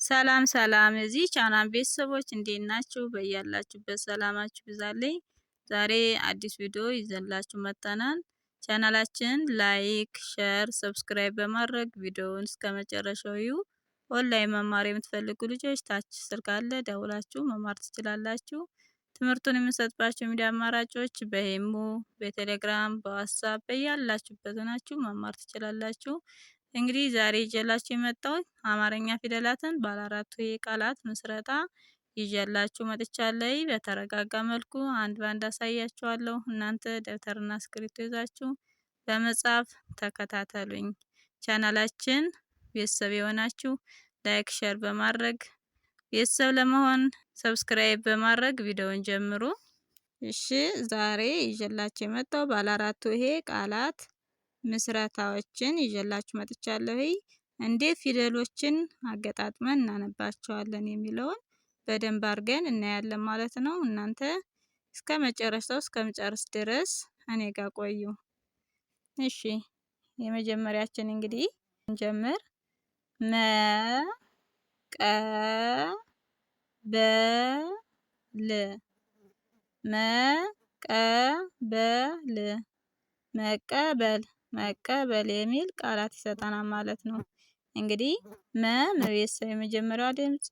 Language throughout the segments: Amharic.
ሰላም ሰላም የዚህ ቻናል ቤተሰቦች እንዴት ናችሁ? በያላችሁበት ሰላማችሁ ይብዛልኝ። ዛሬ አዲስ ቪዲዮ ይዘንላችሁ መጥተናል። ቻናላችን like፣ share፣ subscribe በማድረግ ቪዲዮውን እስከ መጨረሻው እዩ። ኦንላይን መማር የምትፈልጉ ልጆች ታች ስልክ አለ፣ ደውላችሁ መማር ትችላላችሁ። ትምህርቱን የምንሰጥባቸው ሚዲያ አማራጮች በኢሞ፣ በቴሌግራም፣ በዋትሳፕ በያላችሁበት ሆናችሁ መማር ትችላላችሁ። እንግዲህ ዛሬ ይዤላችሁ የመጣሁት አማርኛ ፊደላትን ባለ አራቱ የቃላት ምስረታ ይዤላችሁ መጥቻለሁ። በተረጋጋ መልኩ አንድ ባንድ አሳያችኋለሁ። እናንተ ደብተርና እስክሪብቶ ይዛችሁ በመጻፍ ተከታተሉኝ። ቻናላችን ቤተሰብ የሆናችሁ like፣ share በማድረግ ቤተሰብ ለመሆን subscribe በማድረግ ቪዲዮውን ጀምሩ። እሺ ዛሬ ይዤላችሁ የመጣው ባለ አራቱ ይሄ ቃላት ምስረታዎችን ይዤላችሁ መጥቻለሁ። እንዴት ፊደሎችን አገጣጥመን እናነባቸዋለን የሚለውን በደንብ አድርገን እናያለን ማለት ነው። እናንተ እስከ መጨረሻው እስከምጨርስ ድረስ እኔ ጋር ቆዩ። እሺ የመጀመሪያችን እንግዲህ እንጀምር። መ ቀ በ ል መ ቀ በ ል መቀበል መቀበል የሚል ቃላት ይሰጠናል ማለት ነው። እንግዲህ መ መቤተሰብ የመጀመሪያዋ ድምፅ፣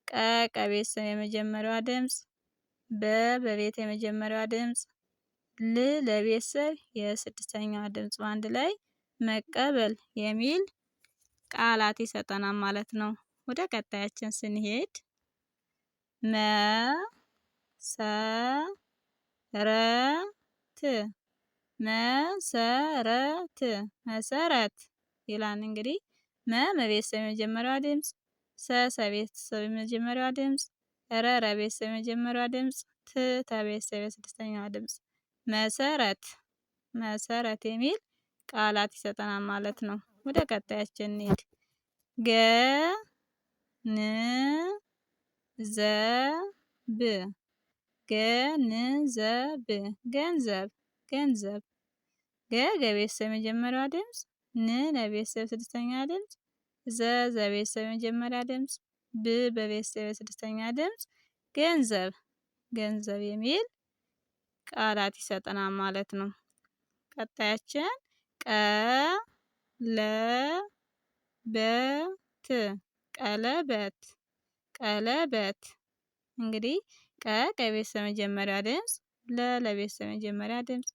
ቀ ቀቤተሰብ የመጀመሪያዋ ድምፅ፣ በ በቤት የመጀመሪያዋ ድምፅ፣ ል ለቤተሰብ የስድስተኛዋ ድምፅ በአንድ ላይ መቀበል የሚል ቃላት ይሰጠናል ማለት ነው። ወደ ቀጣያችን ስንሄድ መ ሰ ረ ት መሰረት መሰረት ይላል። እንግዲህ መ መቤተሰብ የመጀመሪያዋ ድምፅ፣ ሰ ሰቤተሰብ የመጀመሪያዋ ድምፅ፣ ረ ረቤተሰብ የመጀመሪያዋ ድምፅ፣ ት ተቤተሰብ የስድስተኛዋ ድምፅ። መሰረት መሰረት የሚል ቃላት ይሰጠናል ማለት ነው። ወደ ቀጣያችን እንሂድ። ገ ን ዘ ብ ገንዘብ ገንዘብ ገንዘብ ገ ገቤተሰብ የመጀመሪያዋ ድምፅ፣ ን ለቤተሰብ ስድስተኛ ድምፅ፣ ዘ ዘቤተሰብ የመጀመሪያ ድምፅ፣ ብ በቤተሰብ የስድስተኛ ድምፅ። ገንዘብ ገንዘብ የሚል ቃላት ይሰጠናል ማለት ነው። ቀጣያችን ቀ ለ በ ት ቀለበት ቀለበት። እንግዲህ ቀ ከቤተሰብ መጀመሪያ ድምፅ፣ ለ ለቤተሰብ መጀመሪያ ድምፅ፣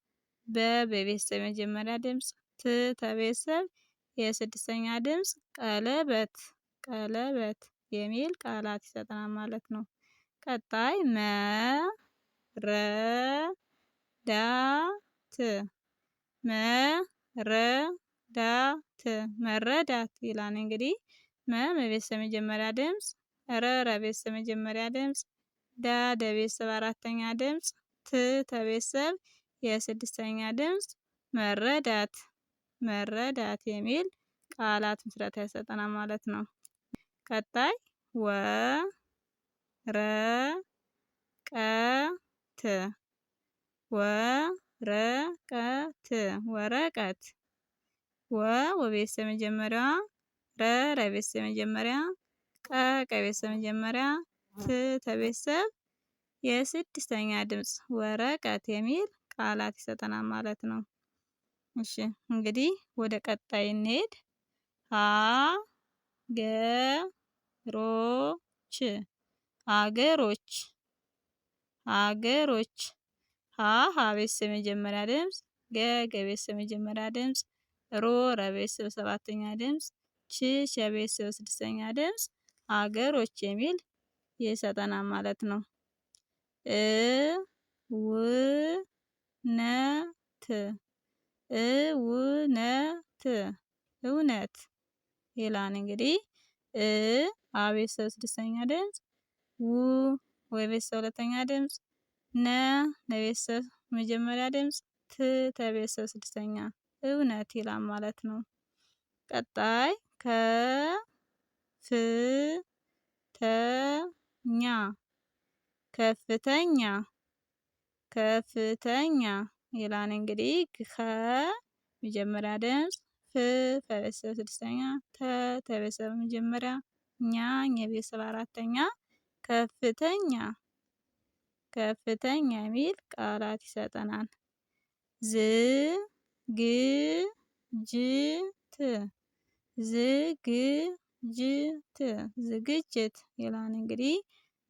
በ በቤተሰብ የመጀመሪያ ድምፅ፣ ት ተቤተሰብ የስድስተኛ ድምፅ። ቀለበት ቀለበት የሚል ቃላት ይሰጠናል ማለት ነው። ቀጣይ መ ረ ዳ ት መ ረ ዳ ት መረዳት ይላል። እንግዲህ መ መቤተሰብ መጀመሪያ ድምፅ፣ ረ ረቤተሰብ መጀመሪያ ድምፅ፣ ዳ ደቤተሰብ አራተኛ ድምፅ፣ ት ተቤተሰብ የስድስተኛ ድምፅ። መረዳት መረዳት የሚል ቃላት ምስረታ ይሰጠናል ማለት ነው። ቀጣይ ወ ረ ቀ ት ወ ረ ቀ ት ወረቀት። ወ ወቤተሰብ መጀመሪያዋ፣ ረ ረቤተሰብ መጀመሪያ፣ ቀ ቀቤተሰብ መጀመሪያ፣ ት ተቤተሰብ የስድስተኛ ድምፅ። ወረቀት የሚል ቃላት ይሰጠናል ማለት ነው። እሺ እንግዲህ ወደ ቀጣይ እንሄድ። ሀ ገ ሮ ች ሀገሮች ሀገሮች። ሀ ሀ ቤተሰብ የመጀመሪያ ድምፅ፣ ገ ገ ቤተሰብ የመጀመሪያ ድምፅ፣ ሮ ረ ቤተሰብ ሰባተኛ ድምፅ፣ ች ቸ ቤተሰብ ስድስተኛ ድምፅ። ሀገሮች የሚል ይሰጠናል ማለት ነው። እ ው ነት እውነት እውነት ይላል። እንግዲህ እ አ ቤተሰብ ስድስተኛ ድምፅ፣ ው ወ ቤተሰብ ሁለተኛ ድምፅ፣ ነ ለቤተሰብ መጀመሪያ ድምፅ፣ ት ተቤተሰብ ስድስተኛ። እውነት ይላል ማለት ነው። ቀጣይ ከ ፍ ተ ኛ ከፍተኛ ከፍተኛ ይላል። እንግዲህ ከ መጀመሪያ ድምፅ፣ ፍ ፈቤተሰብ ስድስተኛ፣ ተ ተቤተሰብ መጀመሪያ፣ ኛ ኘ አራተኛ ከፍተኛ ከፍተኛ የሚል ቃላት ይሰጠናል። ዝ ግ ጅ ት ዝግጅት ዝግጅት ይላል። እንግዲህ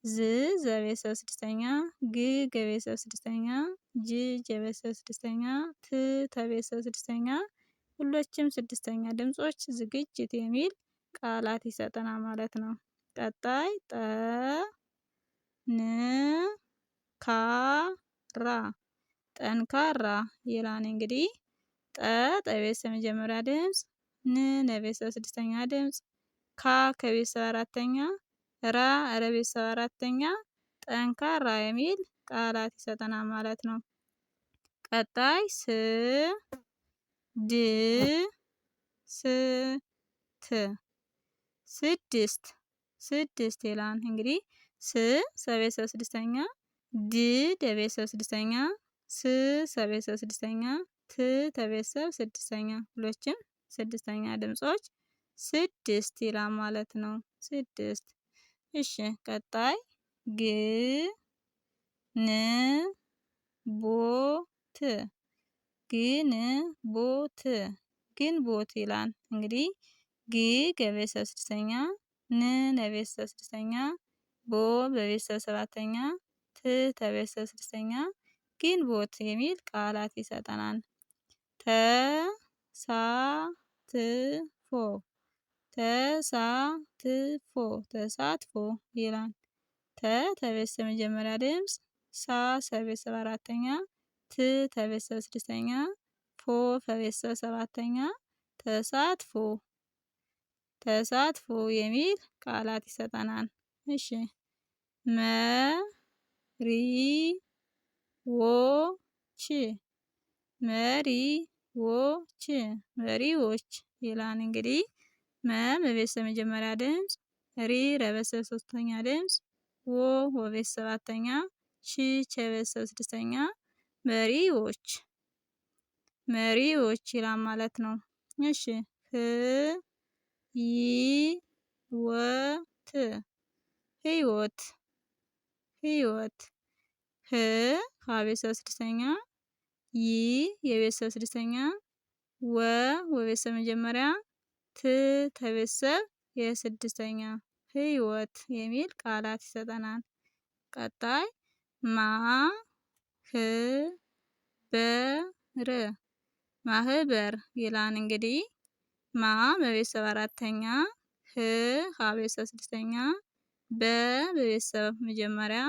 ዝ ዘቤተሰብ ስድስተኛ፣ ግ ገቤተሰብ ስድስተኛ፣ ጅ ጀቤተሰብ ስድስተኛ፣ ት ተቤተሰብ ስድስተኛ፣ ሁሎችም ስድስተኛ ድምጾች ዝግጅት የሚል ቃላት ይሰጠናል ማለት ነው። ቀጣይ ጠ ን ካ ራ ጠንካራ ይላል። እንግዲህ ጠ ጠቤተሰብ መጀመሪያ ድምጽ፣ ን ነቤተሰብ ስድስተኛ ድምጽ፣ ካ ከቤተሰብ አራተኛ፣ ራ ረቤተሰብ አራተኛ፣ ጠንካራ የሚል ቃላት ይሰጠናል ማለት ነው። ቀጣይ ስ ድ ስ ት ስድስት ስድስት ይላል። እንግዲህ ስ ሰቤተሰብ ስድስተኛ፣ ድ ደቤተሰብ ስድስተኛ፣ ስ ሰቤተሰብ ስድስተኛ፣ ት ተቤተሰብ ስድስተኛ፣ ሁሎችም ስድስተኛ ድምጾች ስድስት ይላል ማለት ነው። ስድስት። እሺ ቀጣይ ግ ን ቦ ት ግንቦት ግንቦት ይላል። እንግዲህ ግ ገቤተሰብ ስድስተኛ፣ ን ነቤተሰብ ስድስተኛ፣ ቦ በቤተሰብ ሰባተኛ፣ ት ተቤተሰብ ስድስተኛ፣ ግንቦት የሚል ቃላት ይሰጠናል። ተሳትፎ ተሳትፎ ተሳትፎ ይላል። ተ ተቤተሰብ መጀመሪያ ድምፅ፣ ሳ ሰቤተሰብ አራተኛ፣ ት ተቤተሰብ ስድስተኛ፣ ፎ ፈቤተሰብ ሰባተኛ፣ ተሳትፎ ተሳትፎ የሚል ቃላት ይሰጠናል። እሺ መሪዎች መሪዎች መሪዎች ይላል። እንግዲህ መ በቤተሰብ መጀመሪያ ድምፅ፣ ሪ ረቤተሰብ ሶስተኛ ድምፅ፣ ወ ወቤተሰብ ሰባተኛ፣ ች ቸቤተሰብ ስድስተኛ፣ መሪዎች መሪዎች ይላል ማለት ነው። እሺ ህ ይ ወ ት ህይወት ህይወት ህ ሀ ቤተሰብ ስድስተኛ፣ ይ የቤተሰብ ስድስተኛ፣ ወ ወቤተሰብ መጀመሪያ፣ ት ተቤተሰብ የስድስተኛ፣ ህይወት የሚል ቃላት ይሰጠናል። ቀጣይ ማ ህ በ ር ማህበር ይላል። እንግዲህ ማ በቤተሰብ አራተኛ፣ ህ ሀ ቤተሰብ ስድስተኛ፣ በ በቤተሰብ መጀመሪያ፣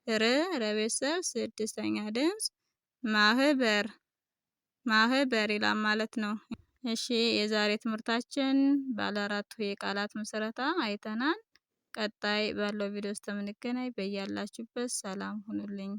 ር ረቤተሰብ ስድስተኛ ድምፅ፣ ማህበር ማህበር ይላል ማለት ነው። እሺ የዛሬ ትምህርታችን ባለ አራቱ የቃላት ምስረታ አይተናል። ቀጣይ ባለው ቪዲዮ እስከምንገናኝ በያላችሁበት ሰላም ሁኑልኝ።